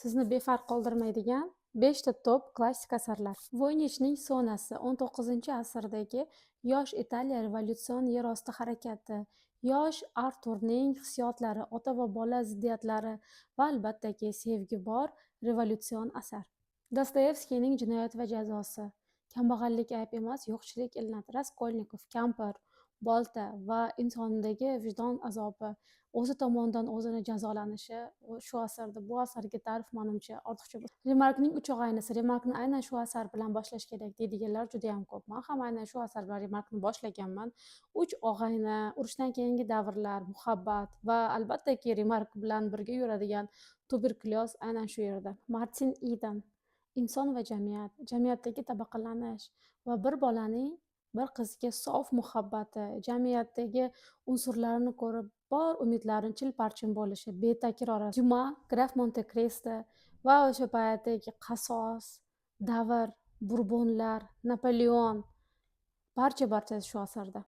Sizni befarq qoldirmaydigan beshta top klassik asarlar. Voynichning sonasi, 19-asrdagi yosh Italiya revolyutsion yerosti harakati, yosh Arturning hissiyotlari, ota va bola ziddiyatlari va, albattaki, sevgi bor revolyutsion asar. Dostoyevskiyning "Jinoyat va jazosi". Kambag'allik ayb emas, yo'qchilik illat. Raskolnikov, kampir, bolta va insondagi vijdon azobi, o'zi tomonidan o'zini jazolanishi shu asarda. Bu asarga ta'rif, manimcha, ortiqcha. Remarkning "Uch og'aynisi". Remarkni aynan shu asar bilan boshlash kerak deydiganlar judayam ko'p. Man ham aynan shu asar bilan Remarkni boshlaganman. Uch og'ayni, urushdan keyingi davrlar, muhabbat va, albattaki, Remark bilan birga yuradigan tuberkulyoz aynan shu yerda. Martin Iden, inson va jamiyat, jamiyatdagi tabaqalanish va bir bolaning bir qizga sof muhabbati, jamiyatdagi unsurlarni ko'rib, bor umidlarini chil-parchin bo'lishi betakror. Dyuma, "Graf Monte Kristo" va o'sha paytdagi qasos, davr, Burbonlar, Napoleon, barcha barchasi shu asarda.